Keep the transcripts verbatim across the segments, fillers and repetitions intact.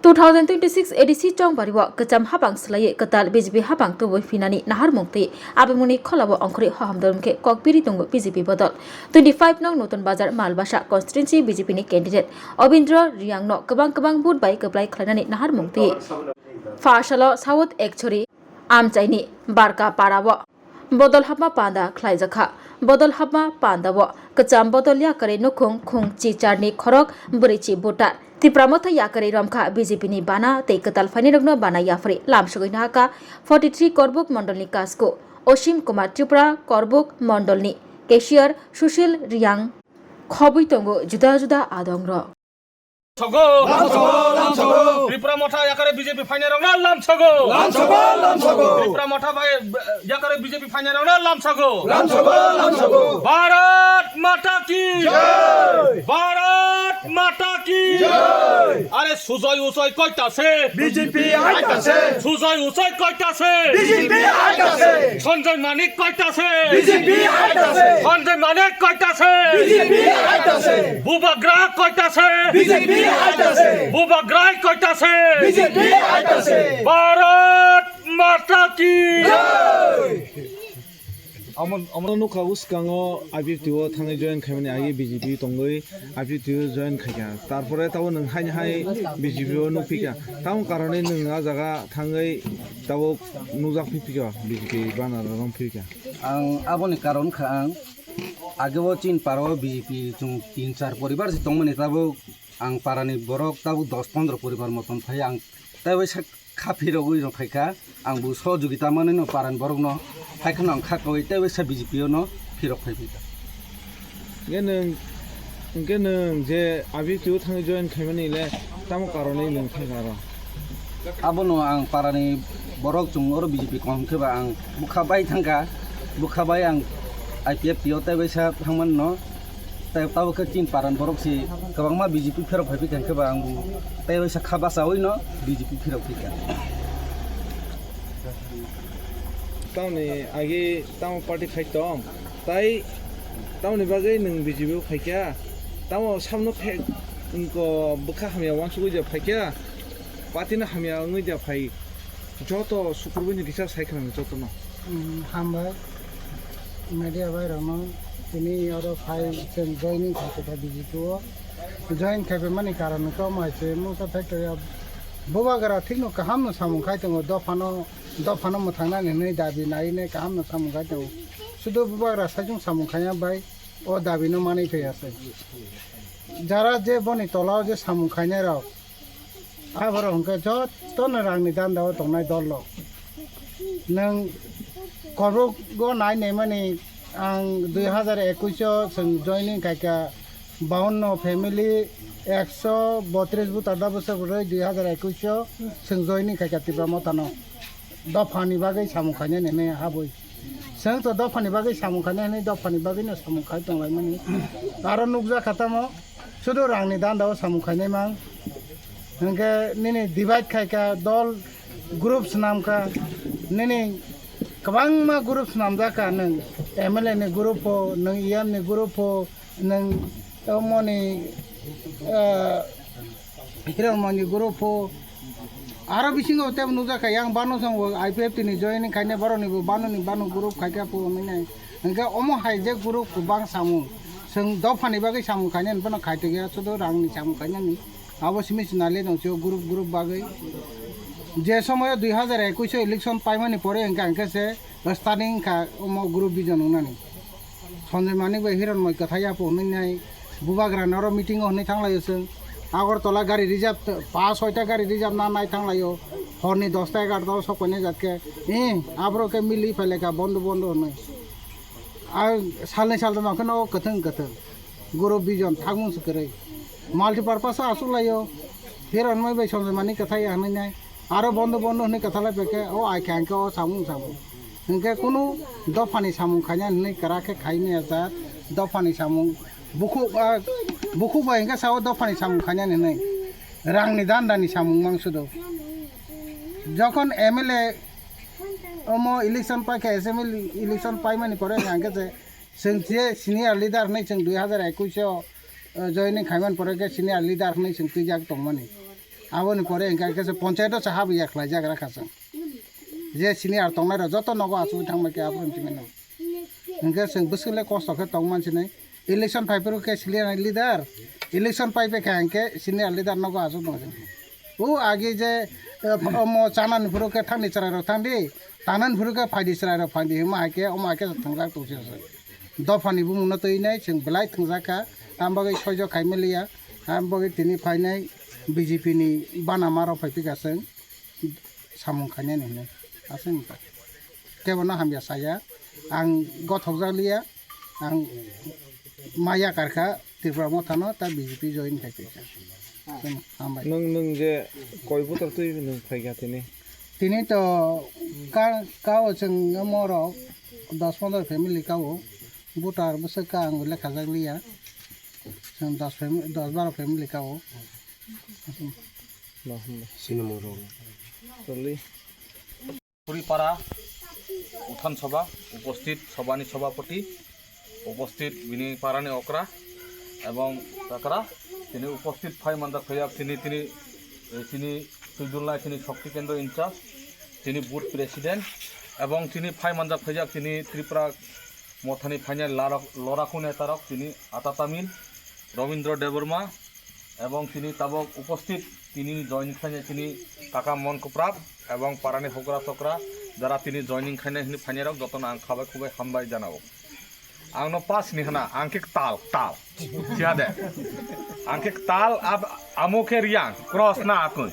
Two thousand twenty-six A D C chongbario kwcham habang swlaiwi kwtal B J P habang tubui phinani naharmung twi abemuni kholao ongkhorwi hohom dormkhe kokbiri tongo B J P bodol. Twenty-five nong Nutun Bazar Malbasa constituency B J P ni candidate Obindra Riang no kwbang kwbang vote bai kwplai khlainani naharmung twi. Phasalo South Ekchori amchaini Barka Parao bodol hapma panda khlaijakha. Bodol hapma pandao kwcham bodol yakarwi nukhung khung chi charni khorok bwrwi chi voter. Tipra Motha yakarwi romkha B J P ni bana tei kwtal phainirokno bana yapharwi lamsogwi nahakha forty three Korbuk Mondolni Kasko Osim Kumar Tripura, Korbuk Mondolni cashier Sushil Riang khobwi tongo juda juda adongrok. Sogo. Lamsogo, lamsogo. Tripura Motha yakare B J P phainai rokno lamsogo. Lamsogo, lamsogo. Tripura Motha bai, yakare B J P phainai rokno lamsogo. Lamsogo, lamsogo. Bharat Mata ki. Jai. Bharat Mata ki. Jai. Are sujoi ujoi koita se. B J P aita se. Sujoi ujoi koita se. B J P aita se. Sanjay Manik koita se. B J P aita se. Sanjay Manik koita se. B J P aita se. Bubagra koita se? B J P aita se. Bubagra koita se? B J P aita se. Bharat Mata ki. Jai. Amo, amo nukha bwskango I P F T o thangwi join khaimani agi B J P tongwi I P F T o join khaikha. Tarpore tabo nwng haini hai B J P o nukphikha. Tamo karone nwng a jaga thangwi tabo nukjak phikha B J P banner rwng phikha. Ang aboni karon kha ang ageo chin paro B J P chwng tin char poribar se tongmani tabuk ang parani borok tabuk dos pondro poribar moton phai ang tei waisa kha phirogwi rw phaikha ang bo sohojogita manwi no parani borok no phai kheno ang kha kawi tei waisa B J P o no phirok phai phaikha. Hwnkhe nwng, hwnkhe nwng je I P F T o thangwi join khaimani le tamo karonwi nwng thangkha aro? Abono ang parani borok chwng oro B J P kom khe ba ang bwkha bai thangkha, bwkha bai ang I P F T o tei waisa thangmani no, tei tabuk khe chini parani borok se kwbangma B J P pherok phai phikha hwnkhe ba ang bo tei waisa kha bachawi no B J P pherok phikha. Tamoni agi tamo party khai tong, tai tamoni bagwi nwng B J P o phaikha, tamo samno phek wngko bwkha hamya uansugwi je phaikha, party no hamya wngwi je phai, joto sukurbuini kisa sai khna jotono. Hmm, hambai media bai rokno tini oro phai chwng joining khaikha B J P o, join khaiphaimani karon wngkha omo hai se mungsa factory o bubagra thikno kahamno samung khai tongo dophano. Dophano mwthangnani hwnwi dabi nai nai kahamno samung khai tongo. Sudu bubagra saichung samung khaina bai o dabino manwi thai ase. Jara je boni tolao je samung khainai rok, aborok hwnkhe jotono rangni dandao tongnai dol rok. Nwng Korbogo nai naimani ang dui hazar ekush o chwng joining khaikha. Bawanno family, ekso botris buta da bwswk rwi dui hazar ekush o chwng joining khaikha Tipra Mothano. Dophani bagwi samung khainani hwnwi habwi. Chwng to dophani bagwi samung khainai hwnwi dophani bagwino samung khai tonglaimani. Aro nukjakha tamo, sudu rangni dandao samung khainai mang. Hwnkhe nini divide khaikha, dol group swnamkha, nini kwbangma group swnamjakha, nwng M L A ni group o, nwng E M ni group o, nwng omoni, ah, Hiranmoyni group o. Aro bisingo tebo nukjakha, yang bano song bo I P F T ni joining khainai borokni bo banoni bano group khaikha po hwnwi nai. Hwnkhe omo hai je group kwbang samung, chwng dophani bagwi samung khainani bono khaitokya, sudu rangni samung khainani. Abo simi sinale tong sio group group bagwi. Je somoyo dui hazar ekush o election paimani pore hwnkha hwnkhe se starting wngkha omo group vision wngnani. Sanjay Manik bai Hiranmoy kwthai yapho hwnwi nai bubagra noro meeting o hwnwi thanglaio chwng. Agartala gari reserve, pas soita gari reserve na nai thanglaio. Horni dosta egarota o sok painai jat khe. Eh, aborok khe mili phailai kha bondo bondo hwnwi. A salnwi saltham khe no kwthwng kwthwng. Guru Bijon thangmung se kwrwi. Multipurpose o achuk laio. Hiranmoy bai Sanjay Manik kwthai ya hwnwi nai. Aro bondo bondo hwnwi kwthalai pai khe o ai khe ang khe o samung samung. Hwnkhe kunu dophani samung khaina hwnwi kwrak khe khai maya jak. Dophani samung bukhuk, ah, bukhuk bai hwnkhe sao dophani samung khaina hwnwi. Rangni dandani samung mangsudo. Jokhon M L A omo election paikha, assembly election paimani pore hwnkhe je Chwng je senior leader hwnwi chwng dui hazar ekush o, eh, joining khaiman pore khe senior leader hwnwi chwng twijak tongmani. Aboni pore hingke khe se ponchayat o se habwi ya khlai jak rakha chwng. Je senior tongnai rok joto nogo achugwi thangbai khe aphuru hwnchimano. Hingke chwng bwswk le kosto khe tong mansinai. Election phai phuru khe senior leader, election pai pai kha hingke senior leader nogo achuk tong chwng. O agi je, eh, omo chanani phuru khe thangni chwrai rok thangdi, tanani phuru khe phaidi chwrai rok phaidi hima hai khe omo hai khe thwngjak tong se. Dophani bumungno twi nai chwng belai thwngjak kha, am bagwi soijo khai maliya, am bagwi tini phainai B J P ni bana maro phai phika chwng samung khainani hinwi aswk wngkha. Kebono hamya saya, ang gothokjak liya, ang maya karkha Tripura mothano ta B J P join khai tongkha. Hambai. Nwng, nwng je koi botor twi nwng phaikha tini? Tini to ka, kao chwng omo rok dos pondro family kao. Voter bwswk ka ang lekha jak liya. Chwng dos fami-, dos baro family kao. Sinimung rok. Tuli. Puri para Uthan Sabha, উপস্থিত সভানি সভাপতি, উপস্থিত bini parani okra, ebong takra, tini উপস্থিত phai manjak phaiyak tini, tini, eh, tini tuidulnai tini Shakti Kendra in charge, tini booth president, ebong tini phai manjak phaiyak tini Tripura mothani phainai larok, loraku netarok tini Ata Tamil, Robindra Debbarma, ebong tini tabok উপস্থিত tini joining khainai tini kaka Mon Kuprap, ebong parani hokra sokra, jara tini joining khainai hini phainai rok jotono ang khabai khubai hambai janao. Ang no pass ni hana, ang khe tal, tal. Siya de. Ang khe tal, ab, amo khe riang, cross na akun.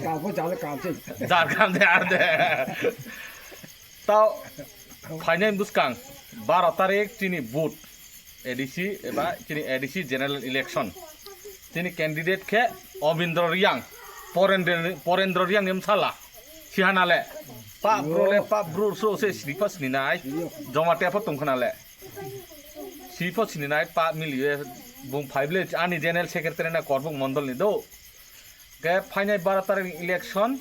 Kalbo jale kalse. Jar kam de ar de. Tao phainai bwskang baro tarik chini vote, A D C eba chini A D C general election. Chini candidate khe Obindra Riang, Porendra, Porendra Riang ni bwsala. Sihanale. Pa bro le, pa bro so se sini pa sini nai. Joma tepo tongkhanale. Sini pa sini nai pa miliye bung phaible ani general secretary na Korbuk Mondol ni do. Ke phainai baro tarik election.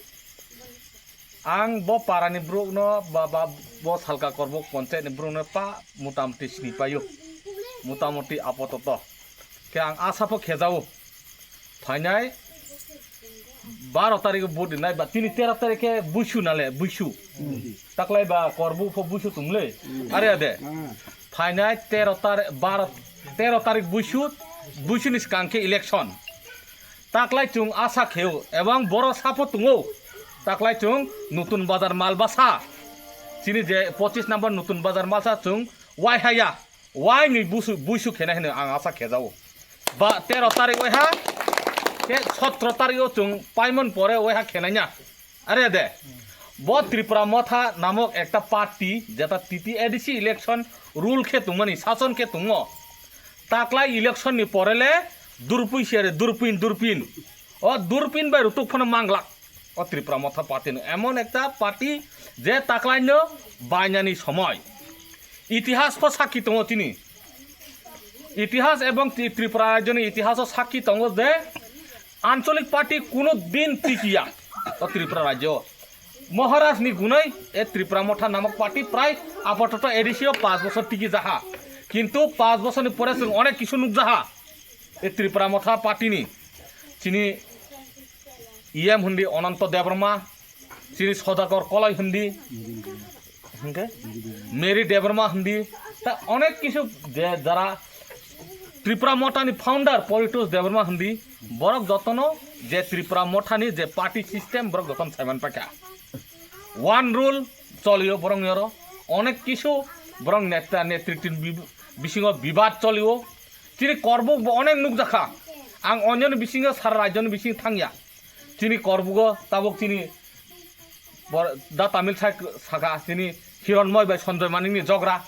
Ang bo parani borokno ba, ba bo salka korbok ponchayat ni borokno pa motamuti sini paio. Motamuti apototo. Ke ang asa pho khejao. Phainai baro tarik vote dinai ba tini tero tarik khe buisu nale, buisu. Taklai ba korbu pho buisu tumle. Are ade. Phainai tero tarik, baro, tero tarik buisu, buisu ni swkang khe election. Taklai chwng asa kheo ebong boro sapo tongo. Taklai chwng Nutun Bazar Malbasa. Chini je pochis number Nutun Bazar Malsa chwng wai haya. Wai ni busu, buisu khena hino ang asa khejao. Ba tero tarik wai ha. Ke sotro tarik o chwng paimon pore wai ha khenanya. Are de. Bo Tripura Motha namok ekta party jeta T T A D C election rule khe tongmani, sason khe tongmo. Taklai election ni pore le durpui sere, durpin, durpin. O durpin bai rutuk phano manglak. O Tripura Motha party no emon ekta party je taklai no bainani somoi. Itihas pho sakhi tongo tini. Itihas ebong Tri-, Tripura rajyo ni itihas o sakhi tongo je ancholik party kuno din tikiya o Tripura rajyo. Maharaj ni gunai e Tripura Motha namok party prai apototo A D C o panch bochor tiki jaha. Kintu panch bochor ni pore chwng onek kisu nuk jaha. E Tripura Motha party ni chini E M hundi Ananto Debbarma, chini Sodakor Koloi hundi, hingke Mary Debbarma hundi, ta onek kisu je jara Tripura Motha ni founder Paritosh Debbarma hundi, borok jotono je Tripura Motha ni je party system borok jotono saiman paikha. One rule cholio borok ni oro, onek kisu borok neta netriti ni bi-, bisingo bibad cholio, Chini Korbuk bo onek nukjakha. Ang onyoni bisingo sara rajyoni bisingo thangya. Chini Korbugo tabuk chini bor-, da Tamil sak-, saka chini Hironmoy bai Sonjoy Manikni jogra.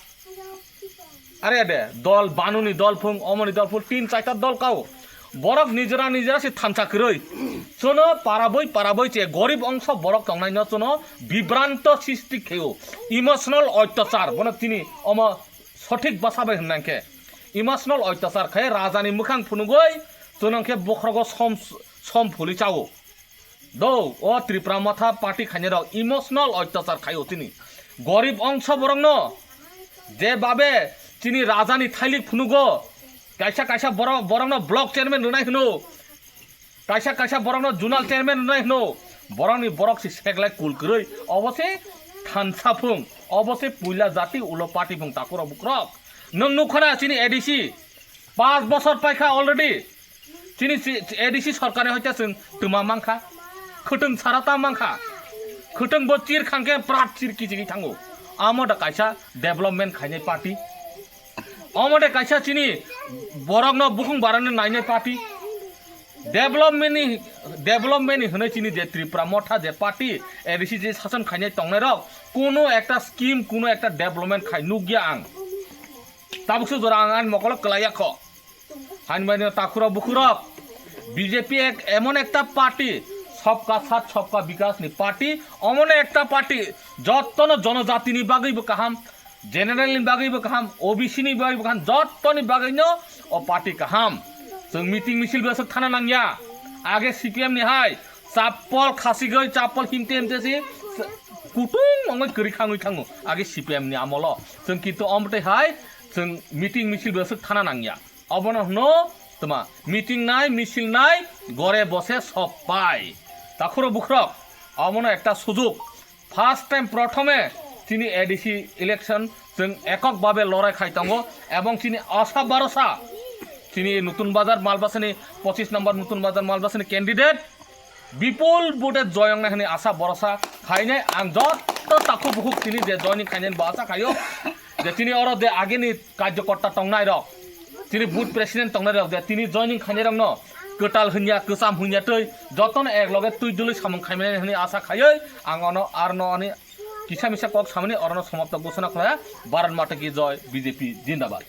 Are de, dol banuni dol phung, omoni dol phung, tin chaita dol kao. Borok nijera nijera se thansa kwrwi. Chono paraboi paraboi che gorib ongso borok tongnaino chono bibranto sisti kheo. Emotional oitachar, bono chini omo sothik basa bai hwnna khe emotional oitachar khai rajani mwkhang phunugwi chwng khe bokhrogo som, som phuli chao. Do, o Tripura Motha party khainai rok emotional oitachar khaio chini. Gorib ongso borokno je babe chini rajani thailik phunugo kaisa kaisa borok, borokno block chairman rwnai hwno. Kaisa kaisa borokno zonal chairman rwnai hwno, borokni borok se seklai kul kwrwi, obo se thansa phung, obo se puila jati ulo party phung takhurok bukhurok. Nwng nukha na chini A D C, panch bochor paikha already. Chini si-, A D C sorkarni hoite chwng twma mankha, khwtwng sara ta mankha, khwtwng bo chir khangkhe prat chir kichigwi thango. Amo da kaisa development khainai party. Omo de kaisa chini borokno bukhung barani nainai party. Development ni, development ni hwnwi chini je Tripura Motha je party, A D C je sason khainai tongnai rok, kuno ekta scheme, kuno ekta development khai nukya ang. Tabuk se jora ang ani mokolo kwlaiya kho. Hain bai no takhurok bukhurok, B J P ek emon ekta party, sobka sat sobka bikas ni party, omono ekta party, jottono jonojati ni bagwi bo kaham, general ni bagwi bo kaham, O B C ni bagwi bo kaham, jottoni bagwi no o party kaham. Chwng meeting misil bo aswk thana nangya. Age C P M ni hai chappal khasigwi, chappal himte himte si kutung ongwi kwrwi khangwi thango. Age C P M ni amolo chwng kintu omtwi hai chwng meeting misil bo aswk thana nangya. Obono hwno tma meeting nai, misil nai, gore bose sok pai. Takhurok bukhurok, omono ekta sujuk. First time prothome chini A D C election chwng ekok babe lorai khai tongo ebong chini asa barosa chini Nutun Bazar Malbasani, pochis number Nutun Bazar Malbasani candidate bipul vote joyongnai hwnwi asa barosa khainai. Ang jotto takhuk bukhuk chini je joining khainai bo asa khaio je chini oro je agini karjokorta tongnai rok, chini booth president tongnai rok je tini joining khainai rokno kwtal hwnya, kwcham hwnya twi jotono ek loge twi dului samung khaimani hwnwi asa khaiwi ang ono arno ani kisa misa kok samani orono somapto ghosona khlaiya. Bharat Mata ki joy, B J P jindabad.